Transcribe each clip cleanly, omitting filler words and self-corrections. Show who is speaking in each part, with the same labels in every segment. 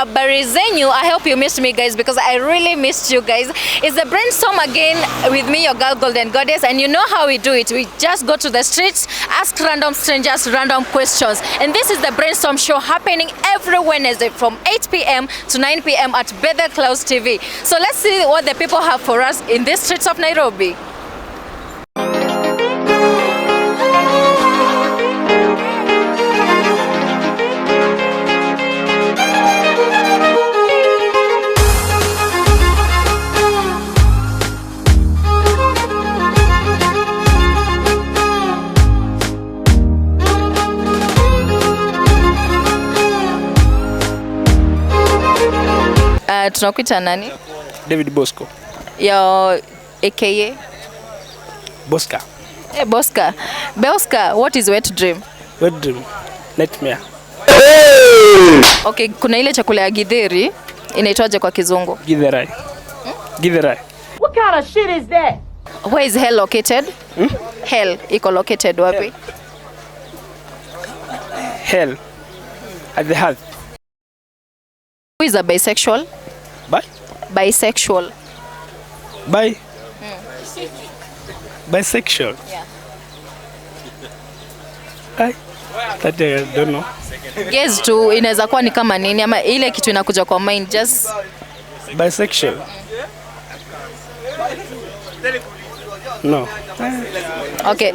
Speaker 1: Habari zenyu. I hope you missed me guys because I really missed you guys. It's the brainstorm again with me, your girl Golden Goddess, and you know how we do it. We just go to the streets, ask random strangers random questions. And this is the brainstorm show happening every Wednesday from 8 p.m. to 9 p.m. at Bethel Clouds TV. So let's see what the people have for us in the streets of Nairobi. Tunakuita nani?
Speaker 2: David Bosco.
Speaker 1: Your AKA?
Speaker 2: Bosca.
Speaker 1: Hey, Bosca. Bosca, what is wet dream?
Speaker 2: Wet dream. Nightmare.
Speaker 1: Okay, kuna ile chakula ya githeri inaitwaje kwa kizungu?
Speaker 2: Githeri. Githeri.
Speaker 3: What kind of shit is that?
Speaker 1: Where is hell located? Hmm? Hell iko located wapi?
Speaker 2: Hell. At the heart.
Speaker 1: Who is a bisexual?
Speaker 2: Bye.
Speaker 1: Bisexual.
Speaker 2: Bye. Bisexual.
Speaker 1: Yeah.
Speaker 2: I that I don't know.
Speaker 1: Guess tu inaweza kuwa ni kama nini ama ile kitu inakuja kwa mind just
Speaker 2: Bisexual. No.
Speaker 1: Okay.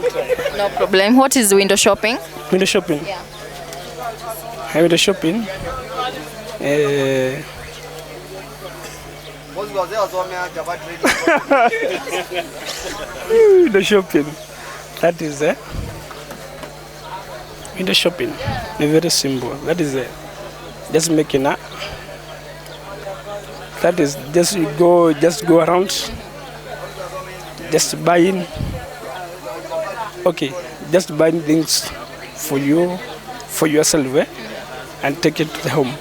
Speaker 1: No problem. What is window shopping?
Speaker 2: Window shopping.
Speaker 1: Yeah.
Speaker 2: Window shopping. Window shopping. That is window shopping. Very simple. That is just making a. That is just you go just go around. Just buying. Okay, just buying things for you, for yourself, and take it to the home.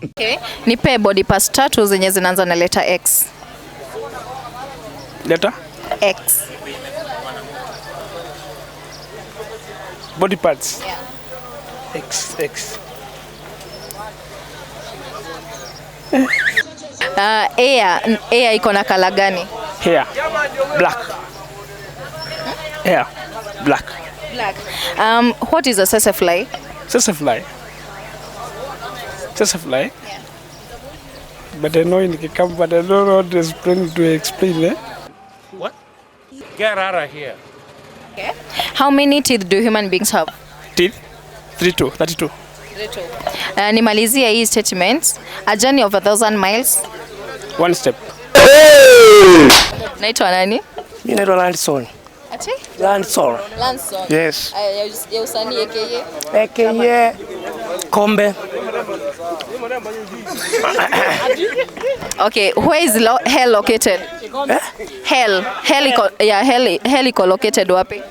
Speaker 1: Okay. Nipe body parts tatu zenye zinaanza na letter X.
Speaker 2: Letter
Speaker 1: X.
Speaker 2: Body parts.
Speaker 1: Yeah.
Speaker 2: X X.
Speaker 1: Air, air iko na kala gani?
Speaker 2: Hair. Black. Hair. Black.
Speaker 1: Black. What is a sasafly?
Speaker 2: Sasafly. Sasafly.
Speaker 1: Yeah.
Speaker 2: But I know in Kikamba, but I don't know how to explain eh?
Speaker 4: What? Get out of here.
Speaker 1: Okay. How many teeth do human beings have?
Speaker 2: Teeth? 32. 32.
Speaker 1: 32. Nimalizie hii statement. A journey of 1,000 miles.
Speaker 2: One step.
Speaker 1: Naitwa nani?
Speaker 5: Mimi naitwa Landson.
Speaker 1: Ati?
Speaker 5: Landson.
Speaker 1: Lanson.
Speaker 5: Yes.
Speaker 1: Ya usanii AKA?
Speaker 5: AKA Kombe.
Speaker 1: Okay, where is hell located?
Speaker 5: Eh?
Speaker 1: Hell. Hell iko, yeah, hell iko located wapi?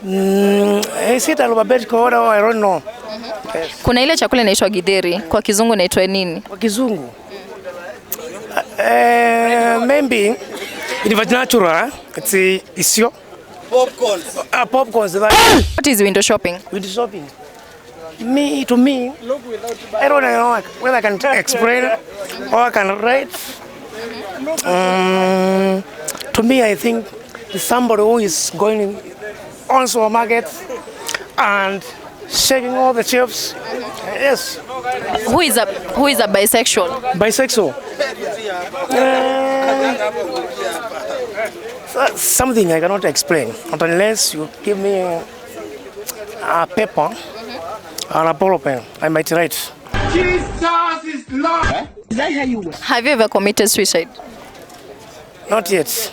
Speaker 5: Is it alphabetical order or I don't know. Yes.
Speaker 1: Kuna ile chakula inaitwa githeri, kwa kizungu inaitwa nini?
Speaker 5: Kwa kizungu? Maybe it was natural, eh? It's isio.
Speaker 6: Popcorns.
Speaker 5: Popcorns.
Speaker 1: What is window shopping?
Speaker 5: Window shopping. Me, to me, I don't know whether I can explain or I can write. To me, I think somebody who is going on supermarket and shaking all the chips. Yes.
Speaker 1: Who is a bisexual?
Speaker 5: Bisexual. Something I cannot explain, not unless you give me a paper and a ball pen, I might write.
Speaker 4: Jesus is Lord.
Speaker 3: Is that how you work?
Speaker 1: Have you ever committed suicide?
Speaker 5: Not yet,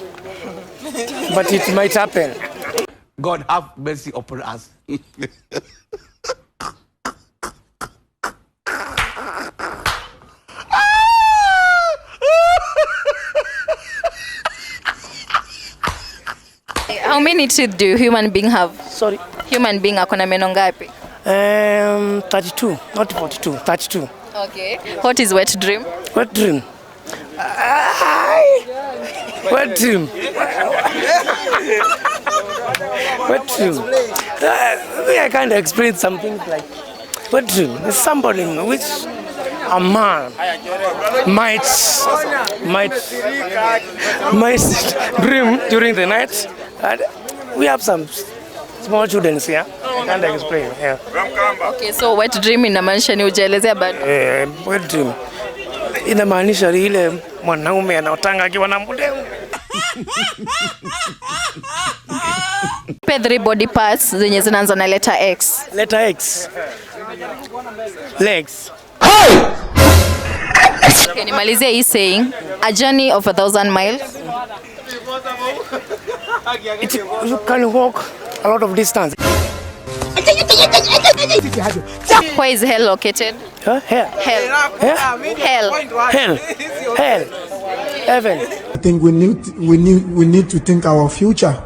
Speaker 5: but it might happen.
Speaker 6: God have mercy upon us.
Speaker 1: How many teeth do human being have?
Speaker 5: Sorry.
Speaker 1: Human being akona meno ngapi?
Speaker 5: 32, not 42, 32.
Speaker 1: Okay. What is wet dream?
Speaker 5: Wet dream. Wet dream. Wet dream. I can't explain something like Wet dream is somebody which a man might dream during the night. And we have some small children here. I can't explain. Yeah.
Speaker 1: Okay, so wet dream inamaanisha ni ujaelezea bado.
Speaker 5: Wet dream inamaanisha ile mwanaume anaotanga akiwa na mdemu.
Speaker 1: Nipe 3 body parts zenye zinaanza na letter X.
Speaker 5: Letter X. Legs.
Speaker 1: Okay, nimalizie hii saying, a journey of 1,000 miles.
Speaker 5: You can walk a lot of distance.
Speaker 1: Where is hell located?
Speaker 5: Huh? Hell.
Speaker 1: Hell.
Speaker 5: Hell.
Speaker 1: Hell.
Speaker 5: Hell. Hell. Heaven.
Speaker 7: I think we need to think our future.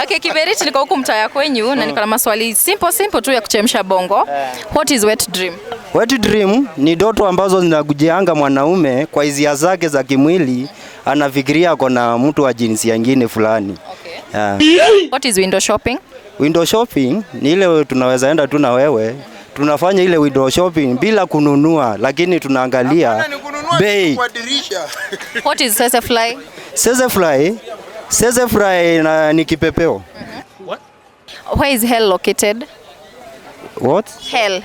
Speaker 1: Okay, Kiberiti, niko huku mtaa ya kwenyu na niko na maswali simple tu ya kuchemsha bongo. What is wet dream?
Speaker 8: Wet dream ni ndoto ambazo zinakujianga mwanaume kwa hisia zake za kimwili, anafikiria kuna mtu wa jinsia nyingine fulani.
Speaker 1: Okay.
Speaker 8: Yeah.
Speaker 1: What is window shopping?
Speaker 8: Window shopping ni ile tunaweza enda tu na wewe, tunafanya ile window shopping bila kununua, lakini tunaangalia bei.
Speaker 1: What is sesefly?
Speaker 8: Sesefly na ni kipepeo.
Speaker 4: What?
Speaker 1: Where is hell located?
Speaker 8: What?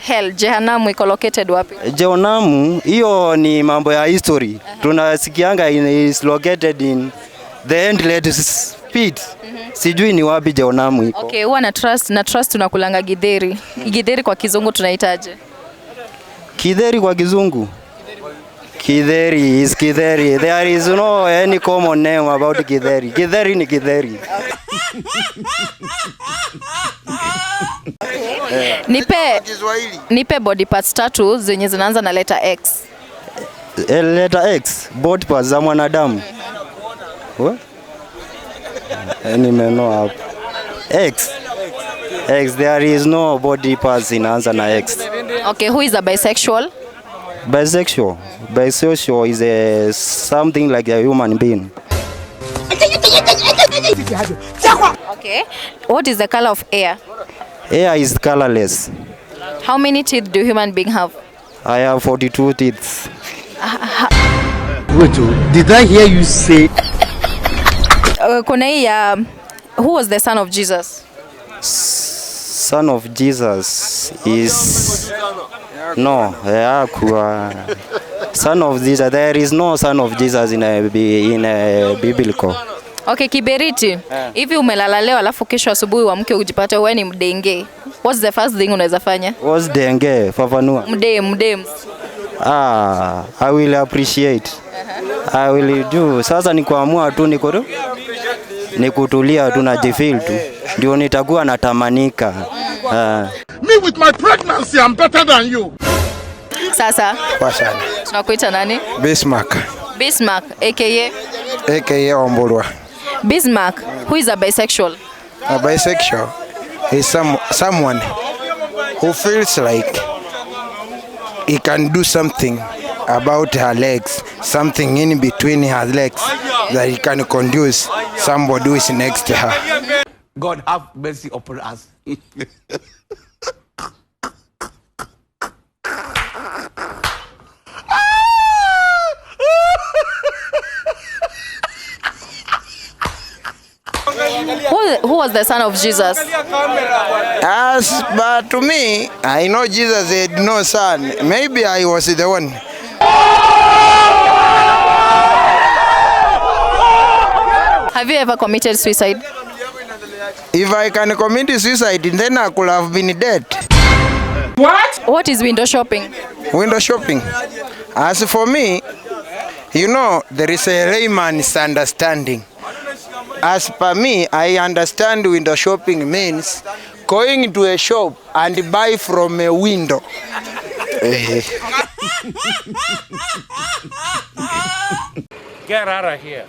Speaker 1: Hell, Jehanamu iko located wapi?
Speaker 8: Jehanamu hiyo ni mambo ya history. Tunasikianga is located in the endless pit. Sijui ni wapi Jehanamu iko.
Speaker 1: Okay, huwa na trust tunakulanga githeri. Githeri kwa kizungu tunahitaji.
Speaker 8: Githeri kwa kizungu? Githeri is githeri. There is no any common name about githeri. Githeri ni githeri.
Speaker 1: Nipe body parts 3 zenye zinaanza na letter X.
Speaker 8: Letter X, body parts za mwanadamu. What? Nimenoa hapo. X. X, there is no body parts inaanza na X.
Speaker 1: Okay, who is a bisexual?
Speaker 8: Bisexual. Bisexual is something like a human being.
Speaker 1: Okay. What is the color of air?
Speaker 8: Air is colorless.
Speaker 1: How many teeth do human being have?
Speaker 8: I have 42 teeth.
Speaker 6: Wait, did I hear you say?
Speaker 1: Kuna hii ya, who was the son of Jesus?
Speaker 8: Son of Jesus is no, son of Jesus. There is no son of Jesus in a biblical.
Speaker 1: Okay, Kiberiti. Hivi umelala leo alafu kesho asubuhi uamke ujipate wewe ni mdenge. What's the first thing unaweza fanya?
Speaker 8: What's denge? Fafanua.
Speaker 1: Mde.
Speaker 8: I will appreciate. I will do. Sasa ni kuamua tu ni kutulia tu na jifeel tu. Ndio nitakuwa natamanika.
Speaker 4: Me with my pregnancy I'm better than you.
Speaker 1: Sasa.
Speaker 9: Kwa sana.
Speaker 1: Tunakuita nani?
Speaker 9: Bismarck.
Speaker 1: Bismarck aka
Speaker 9: aka Ombolwa.
Speaker 1: Bismarck, who is a bisexual?
Speaker 9: A bisexual is someone who feels like he can do something about her legs, something in between her legs that he can conduce somebody who is next to her.
Speaker 6: God have mercy upon us.
Speaker 1: Who was the son of Jesus?
Speaker 9: As but to me, I know Jesus had no son. Maybe I was the one.
Speaker 1: Have you ever committed suicide?
Speaker 9: If I can commit suicide, then I could have been dead.
Speaker 4: What?
Speaker 1: What is window shopping?
Speaker 9: Window shopping. As for me, you know, there is a layman's understanding. As per me, I understand window shopping means going to a shop and buy from a window.
Speaker 4: Get out of here.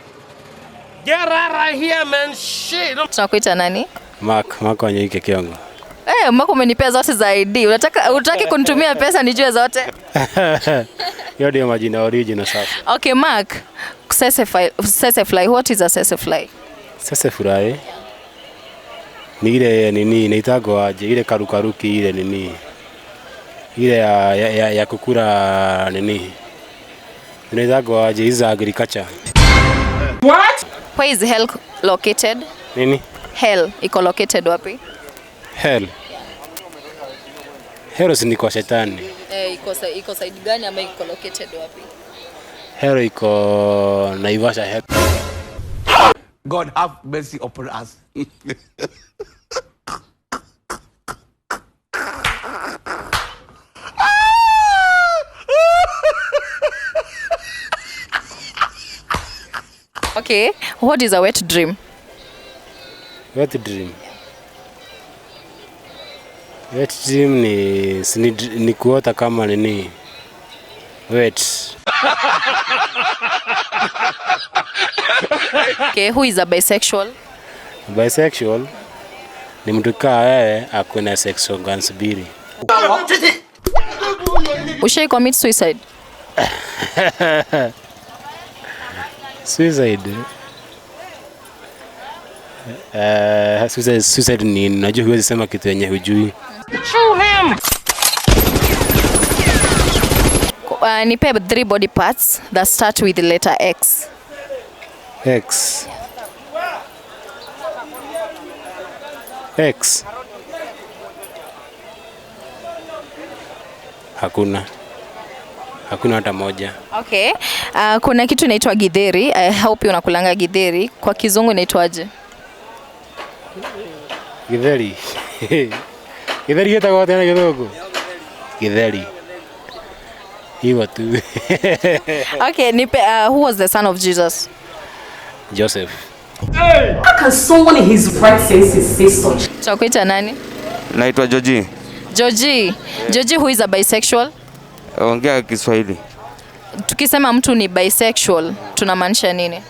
Speaker 4: Get out of here, man. Shit.
Speaker 1: Tunakuita nani?
Speaker 10: Mark Wanyoike Kiongo.
Speaker 1: Eh, mbona umenipea zote za ID? Unataka utaki kunitumia pesa nijue zote?
Speaker 10: Hiyo ndio majina original sasa.
Speaker 1: Okay, Mark. Tsetse fly. What is a tsetse fly?
Speaker 10: Tsetse fly ni ile nini inaitagwa aje, ile karukaruki ile nini ile ya kukula nini inaitagwa aje, hizi agriculture.
Speaker 1: What? Where is hell located?
Speaker 10: Nini?
Speaker 1: Hell iko located wapi?
Speaker 10: Hell. Hell si ni kwa shetani.
Speaker 1: Eh, iko side gani ama iko located wapi?
Speaker 10: Hell iko Naivasha hell.
Speaker 6: God have mercy upon us.
Speaker 1: Okay, what is a wet dream?
Speaker 10: Wet dream. Wet dream ni kuota kama nini? Wet.
Speaker 1: Okay, who is a bisexual?
Speaker 10: Bisexual ni mtu kaa wewe akuna sex organs mbili.
Speaker 1: Ushai commit suicide?
Speaker 10: Suicide. Suicide ni najua huwezi sema kitu yenye hujui.
Speaker 1: Shoot him. Nipe 3 body parts that start with the letter X.
Speaker 10: X. X. Hakuna. Hakuna hata moja.
Speaker 1: Okay. Kuna kitu inaitwa githeri. I hope unakulanga githeri. Kwa kizungu inaitwaje?
Speaker 10: Githeri. Githeri gitagwo tena kithungu? Githeri. Hiyo tu.
Speaker 1: Okay, nipe who was the son of Jesus?
Speaker 10: Joseph.
Speaker 3: Hey! How can someone in his right senses say such?
Speaker 1: Tunakuita nani?
Speaker 11: Naitwa Joji.
Speaker 1: Joji. Yeah. Joji, who is a bisexual?
Speaker 11: Ongea Kiswahili.
Speaker 1: Tukisema mtu ni bisexual, tunamaanisha nini?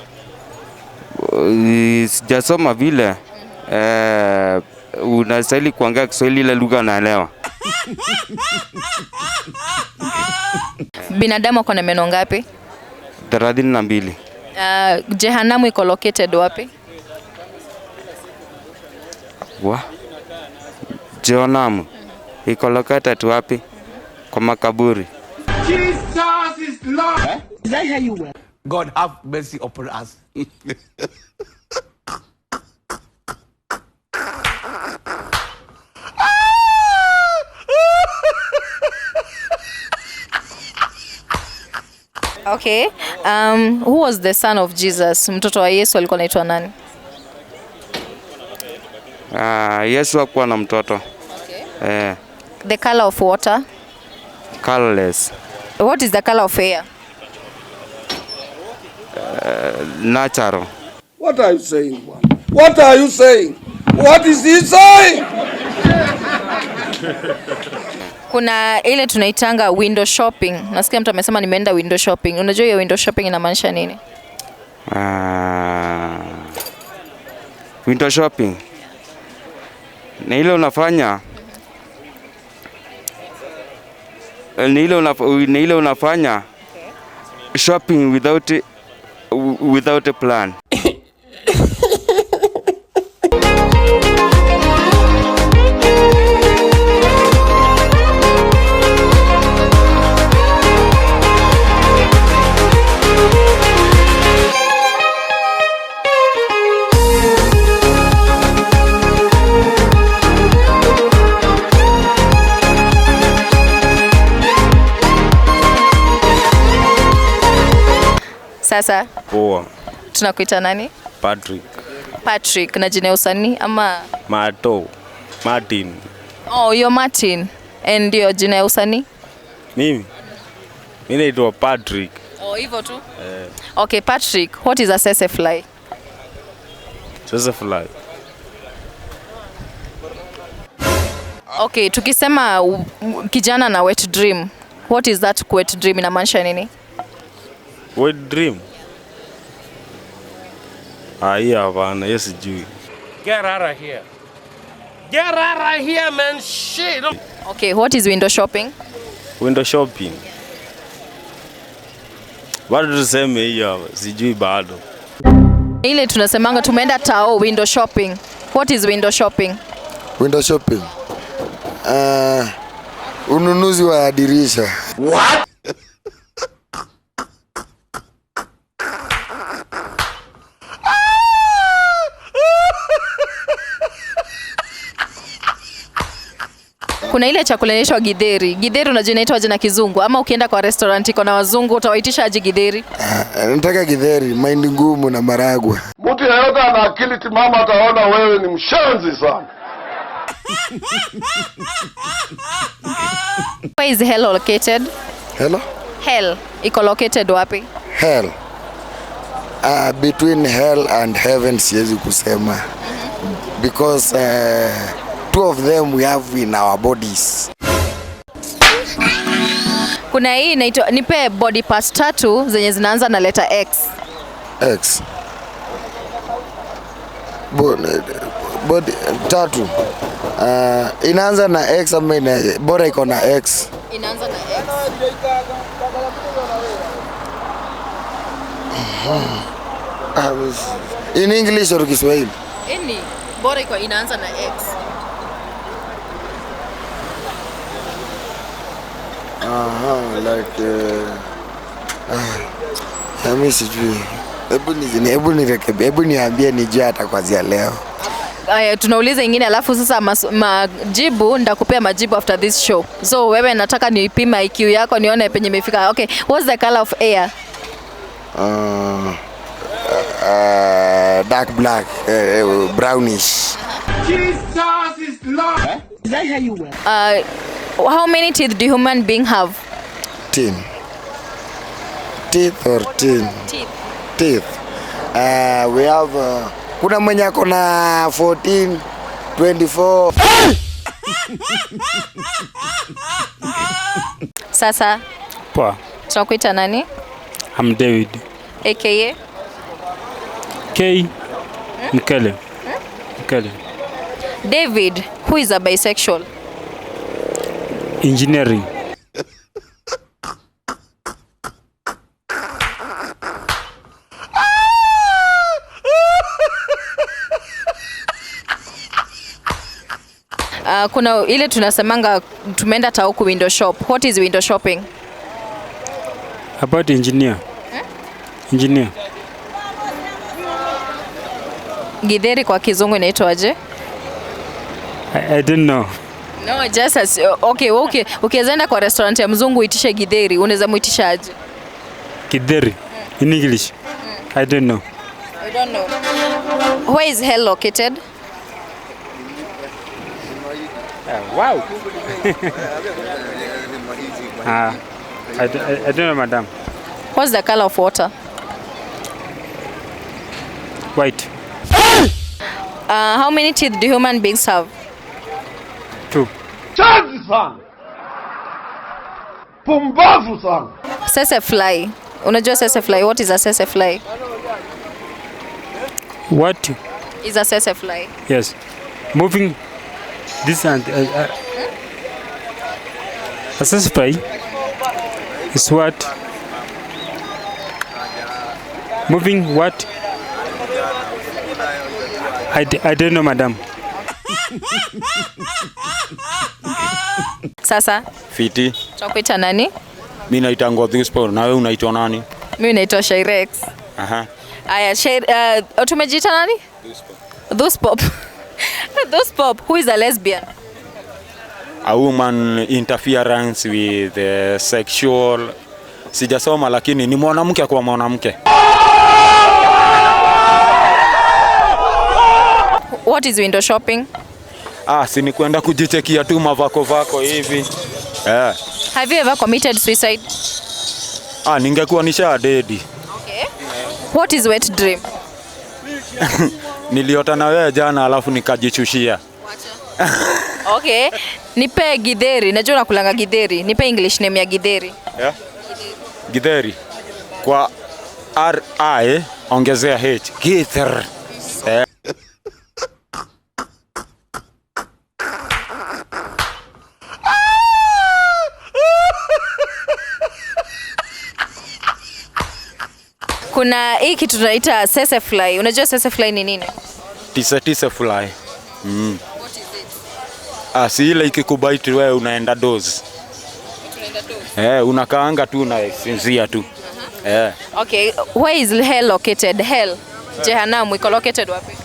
Speaker 11: Sijasoma vile. Unastahili kuongea Kiswahili ile lugha naelewa.
Speaker 1: Binadamu ako na meno ngapi?
Speaker 11: 32.
Speaker 1: Jehanamu iko located wapi?
Speaker 11: Wa? Jehanamu iko located wapi? Kwa makaburi.
Speaker 4: Jesus is Lord.
Speaker 3: Is that how you were?
Speaker 6: God have mercy upon us.
Speaker 1: Okay. Who was the son of Jesus? Mtoto wa Yesu alikuwa anaitwa nani?
Speaker 11: Yesu hakuwa na mtoto.
Speaker 1: Okay. The color of water?
Speaker 11: Colorless.
Speaker 1: What is the color of air?
Speaker 11: Natural.
Speaker 12: What are you saying, What are you saying? What is he saying?
Speaker 1: Kuna ile tunaitanga window shopping. Nasikia mtu amesema nimeenda window shopping. Unajua hiyo window shopping inamaanisha nini?
Speaker 11: Window shopping. Ni ile unafanya. Ni ile unafanya shopping without a plan.
Speaker 1: Sasa.
Speaker 13: Poa.
Speaker 1: Tunakuita nani?
Speaker 13: Patrick.
Speaker 1: Patrick, na jina usanii ama?
Speaker 13: Mato. Martin.
Speaker 1: Oh, you're Martin. And ndio jina ya usanii?
Speaker 13: Mimi? Mimi naitwa Patrick.
Speaker 1: Oh, hivyo tu? Eh. Okay, Patrick, what is a tsetse fly?
Speaker 13: Tsetse fly.
Speaker 1: Okay, tukisema kijana na wet dream, what is that wet dream inamaanisha nini?
Speaker 13: Wet dream? Ah, hapana, yes sijui.
Speaker 14: Get out of here.
Speaker 5: Get out of here, man. Shit.
Speaker 1: Okay, what is window shopping?
Speaker 13: Window shopping. Bado tuseme hiyo hapa, sijui bado.
Speaker 1: Ile tunasemanga tumeenda tao window shopping. What is window shopping?
Speaker 9: Window shopping. Ununuzi wa dirisha.
Speaker 6: What?
Speaker 1: Kuna ile chakula inaitwa githeri. Githeri unajua inaitwa aje na kizungu? Ama ukienda kwa restaurant iko na wazungu utawaitisha aje githeri?
Speaker 9: Nataka githeri, mahindi ngumu na maragwe.
Speaker 4: Mtu yeyote ana akili timamu ataona wewe ni mshenzi sana.
Speaker 1: Where is hell located?
Speaker 9: Hello?
Speaker 1: Hell iko located wapi?
Speaker 9: Hell. Between hell and heaven siwezi kusema. Because two of them we have in our bodies.
Speaker 1: Kuna hii inaitwa, nipe body parts tatu zenye zinaanza na letter X.
Speaker 9: X. Body tatu. Inaanza na X ama bora iko na X.
Speaker 1: Inaanza na X.
Speaker 9: In English or Kiswahili?
Speaker 1: Any, bora iko inaanza na X.
Speaker 9: Like mimi sijui. Hebu niambie nijue hata kuanzia leo.
Speaker 1: Aya, tunauliza ingine alafu sasa majibu ndakupea majibu after this show. So wewe nataka niipime IQ yako nione penye imefika. Okay, what's the color of air?
Speaker 9: Dark black, brownish.
Speaker 4: Jesus is Lord.
Speaker 3: Did I hear you well?
Speaker 1: How many teeth do human being have?
Speaker 9: 10. Teeth or tin?
Speaker 1: Teeth.
Speaker 9: Teeth. We have kuna mwenye ako na 14, 24.
Speaker 1: Sasa.
Speaker 10: Poa.
Speaker 1: Tunakuita nani?
Speaker 10: I'm David.
Speaker 1: AKA?
Speaker 10: K. Mkele. Mkele.
Speaker 1: David, who is a bisexual?
Speaker 10: Engineering.
Speaker 1: Kuna ile tunasemanga tumeenda tauku window shop. What is window shopping?
Speaker 10: About engineer. Engineer.
Speaker 1: Githeri kwa kizungu inaitwa aje?
Speaker 10: I didn't know.
Speaker 1: No, just as okay. Ukienda kwa restaurant ya mzungu uitishe githeri, unaweza muitisha aje?
Speaker 10: Githeri in English. I don't know.
Speaker 1: You don't know. Where is hell located?
Speaker 10: Wow. I don't know, madam.
Speaker 1: What's the color of water?
Speaker 10: White.
Speaker 1: How many teeth do human beings have?
Speaker 10: 2.
Speaker 4: Chazi sana. Pumbavu sana.
Speaker 1: Sese fly. Unajua sese fly? What is a sese fly?
Speaker 10: What
Speaker 1: is a sese fly?
Speaker 10: Yes. Moving this and a sese fly is what? Moving what? I don't know, madam.
Speaker 1: Sasa.
Speaker 14: Fiti.
Speaker 1: Tunakuita nani?
Speaker 14: Mimi naitwa Thispo, na wewe unaitwa nani?
Speaker 1: Mimi naitwa Shairex.
Speaker 14: Aha.
Speaker 1: Aya, tumejiita nani? Thuspop. Thuspop, who is a lesbian?
Speaker 14: A woman interference with sexual. Sijasoma lakini ni mwanamke kwa mwanamke.
Speaker 1: What is window shopping?
Speaker 14: Si ni kwenda kujichekia tu mavako vako hivi. Eh.
Speaker 1: Have you ever committed suicide?
Speaker 14: Ningekuwa nisha dedi.
Speaker 1: Okay. What is wet dream?
Speaker 14: Niliota na wewe jana alafu nikajichushia.
Speaker 1: Okay. Nipe githeri. Najua unakulanga githeri. Nipe English name ya githeri.
Speaker 14: Yeah. Githeri. Kwa R I ongezea H. Gither.
Speaker 1: Kuna hii kitu tunaita sese fly. Unajua sese fly ni nini?
Speaker 14: Tisa tisa fly. What is it? Ah, si ile ikikubaiti wewe unaenda doze.
Speaker 1: Unaenda doze.
Speaker 14: Unakaanga tu na sinzia tu.
Speaker 1: Okay, where is hell located? Hell. Jehanamu iko located wapi?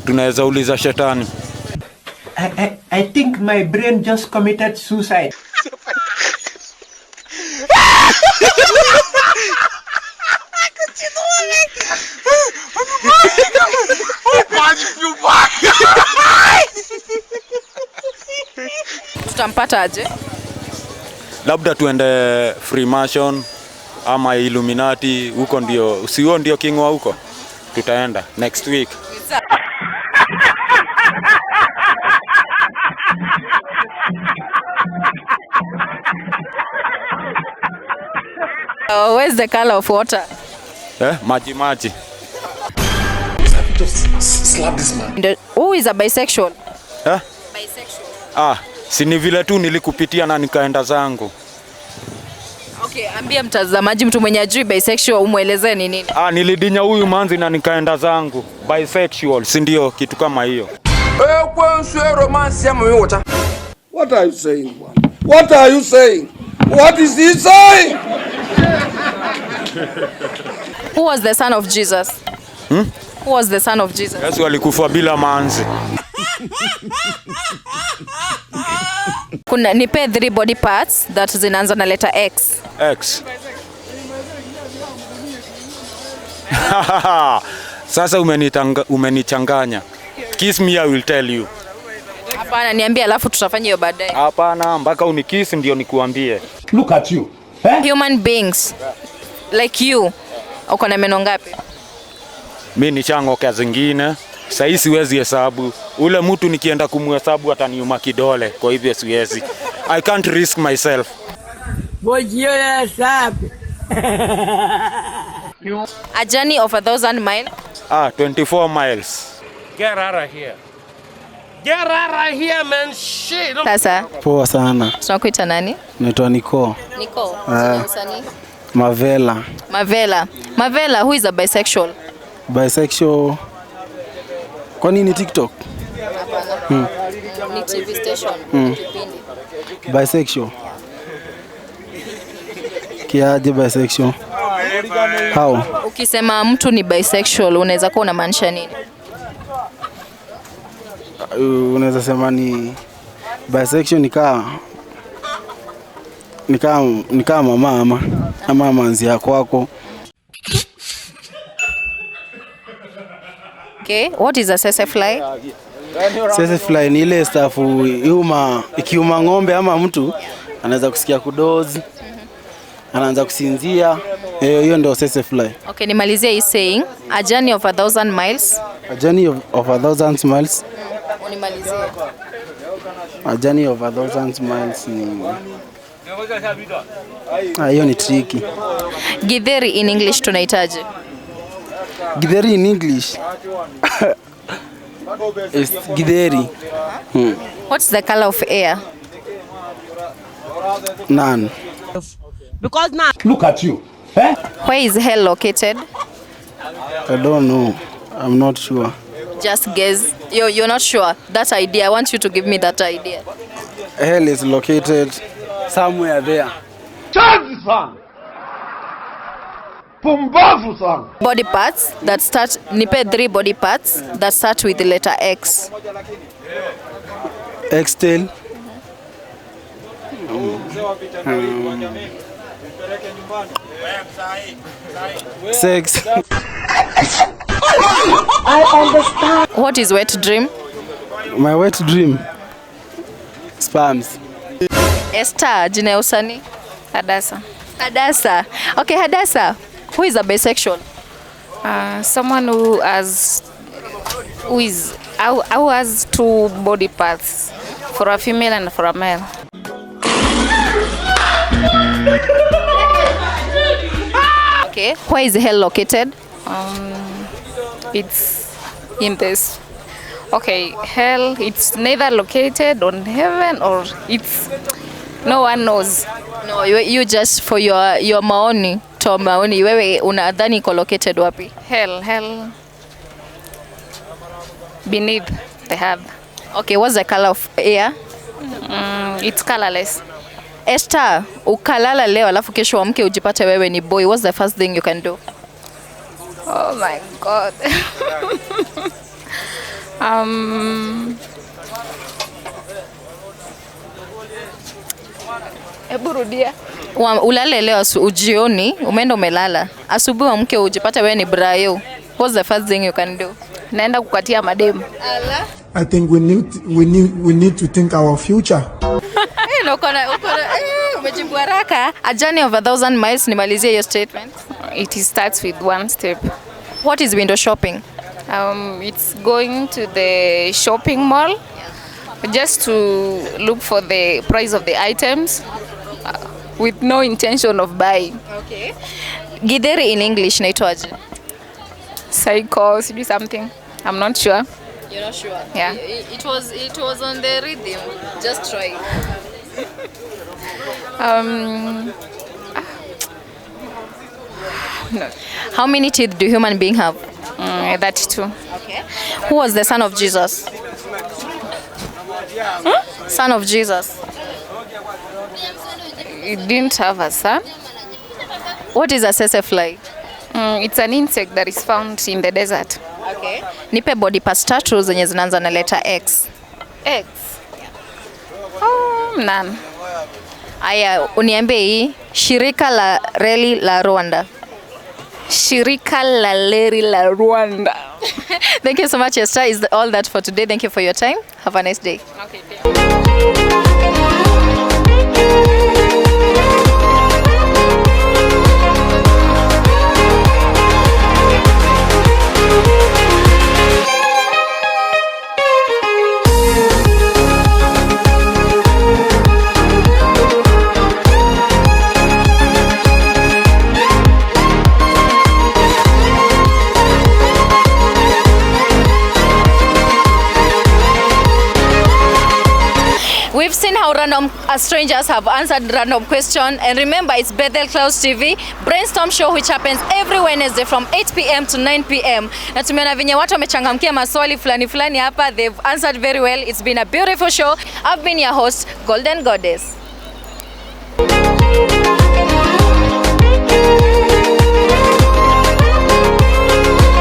Speaker 14: Tunaweza uliza shetani.
Speaker 15: I think my brain just committed suicide.
Speaker 1: Tutampata aje?
Speaker 14: Labda tuende Freemason ama Illuminati, huko ndio, sio ndio king wa huko. Tutaenda next week.
Speaker 1: Where's the color of water?
Speaker 14: Maji maji.
Speaker 4: Just slap this man.
Speaker 1: Who is a bisexual? Bisexual.
Speaker 14: Ah, si ni vile tu nilikupitia na nikaenda zangu.
Speaker 1: Okay, ambia mtazamaji, mtu mwenye ajui bisexual umueleze ni nini?
Speaker 14: Ah, nilidinya huyu manzi na nikaenda zangu. Bisexual, si ndio kitu kama hiyo.
Speaker 12: What are you saying, bwana? What are you saying? What is he saying?
Speaker 1: Who was the son of Jesus? Who was the son of Jesus?
Speaker 14: Yesu alikufa bila manzi.
Speaker 1: Kuna nipe 3 body parts that zinaanza na letter X.
Speaker 14: X. Sasa umenichanganya. Kiss me, I will tell you.
Speaker 1: Hapana, niambie alafu tutafanya hiyo baadaye.
Speaker 14: Hapana, mpaka unikiss ndio nikuambie.
Speaker 4: Look at you.
Speaker 1: Human beings like you, uko na meno ngapi?
Speaker 14: Mimi ni chango zingine. Sasa siwezi hesabu. Ule mtu nikienda kumhesabu ataniuma kidole, kwa hivyo siwezi. I can't risk myself.
Speaker 1: A journey of 1,000 miles.
Speaker 14: 24 miles.
Speaker 5: Get out of here. Get out of here, man. Shit.
Speaker 1: Sasa.
Speaker 16: Poa sana.
Speaker 1: Tunakuita nani?
Speaker 16: Naitwa Nico.
Speaker 1: Nico. Usanii?
Speaker 16: Mavela.
Speaker 1: Mavela. Mavela, who is a bisexual?
Speaker 16: Bisexual. Kwa nini TikTok?
Speaker 1: Hapana. Ni TV station, kipindi.
Speaker 16: Bisexual. Kiaje bisexual? How?
Speaker 1: Ukisema mtu ni bisexual unaweza kuwa unamaanisha nini?
Speaker 16: Unaweza sema ni bisexual ni kama mama ama manzi yako wako.
Speaker 1: Okay, what is a sese fly?
Speaker 16: Sese fly ni ile staff ikiuma ng'ombe ama mtu anaweza kusikia kudozi, anaanza kusinzia. Hiyo ndio sese fly.
Speaker 1: Okay, nimalizie hii saying, a journey of 1,000 miles.
Speaker 16: A journey of 1,000 miles.
Speaker 1: Unimalizie.
Speaker 16: A journey of 1,000 miles ni hiyo ni tricky.
Speaker 1: Githeri in English tunahitaji.
Speaker 16: Githeri in English. It's githeri.
Speaker 1: What's the color of air?
Speaker 16: None.
Speaker 3: Because now
Speaker 4: look at you.
Speaker 1: Where is hell located?
Speaker 16: I don't know. I'm not sure.
Speaker 1: Just guess. You're not sure. That idea. I want you to give me that idea.
Speaker 16: Hell is located somewhere there.
Speaker 4: Chanzi sana. Pumbavu sana.
Speaker 1: Body parts that start, nipe 3 body parts that start with the letter X.
Speaker 16: X tail. Sex.
Speaker 3: I understand.
Speaker 1: What is wet dream?
Speaker 16: My wet dream. Spams.
Speaker 1: Esther, jina ya usanii?
Speaker 17: Hadasa.
Speaker 1: Hadasa. Okay, Hadasa. Who is a bisexual?
Speaker 17: Someone who has 2 body parts, for a female and for a male.
Speaker 1: Okay, where is hell located?
Speaker 17: It's in this. Okay, hell, it's neither located on heaven or it's no one knows.
Speaker 1: No, you just for your maoni. Toa maoni, wewe unadhani iko located wapi?
Speaker 17: Hell, hell. Beneath the earth.
Speaker 1: Okay, what's the color of air?
Speaker 17: It's colorless.
Speaker 1: Esther, ukalala leo alafu kesho uamke ujipate wewe ni boy, what's the first thing you can do?
Speaker 17: Oh my God. Hebu rudia.
Speaker 1: Ulale leo ujioni, umeenda umelala. Asubuhi uamke ujipate wewe ni Brayo. What's the first thing you can do?
Speaker 17: Naenda kukatia mademu.
Speaker 1: Ala.
Speaker 7: I think we need to think our future.
Speaker 1: Eh, uko na umejibu haraka. A journey of 1,000 miles, nimalizie your statement.
Speaker 17: It starts with one step.
Speaker 1: What is window shopping?
Speaker 17: It's going to the shopping mall just to look for the price of the items with no intention of buying.
Speaker 1: Okay. Githeri in English inaitwaje?
Speaker 17: Psycho, sijui something. I'm not sure.
Speaker 1: You're not sure?
Speaker 17: Yeah.
Speaker 1: It was on the rhythm. Just try.
Speaker 17: No.
Speaker 1: How many teeth do human being have?
Speaker 17: 32.
Speaker 1: Okay. Who was the son of Jesus? Son of Jesus.
Speaker 17: He didn't have a son.
Speaker 1: What is a tsetse fly?
Speaker 17: It's an insect that is found in the desert.
Speaker 1: Okay. Nipe body parts tatu zenye zinaanza na letter X.
Speaker 17: X. Oh, none.
Speaker 1: Aya, uniambie hii shirika la reli la Rwanda.
Speaker 17: Shirika la Reli la Rwanda.
Speaker 1: Thank you so much, Esther. Is all that for today. Thank you for your time. Have a nice day.
Speaker 17: Okay, thank you.
Speaker 1: We've seen how random strangers have answered random question. And remember, it's Bethel Clouds TV Brainstorm Show, which happens every Wednesday from 8 p.m. to 9 p.m. Na tumeona venye watu wamechangamkia maswali fulani fulani hapa. They've answered very well. It's been a beautiful show. I've been your host, Golden Goddess.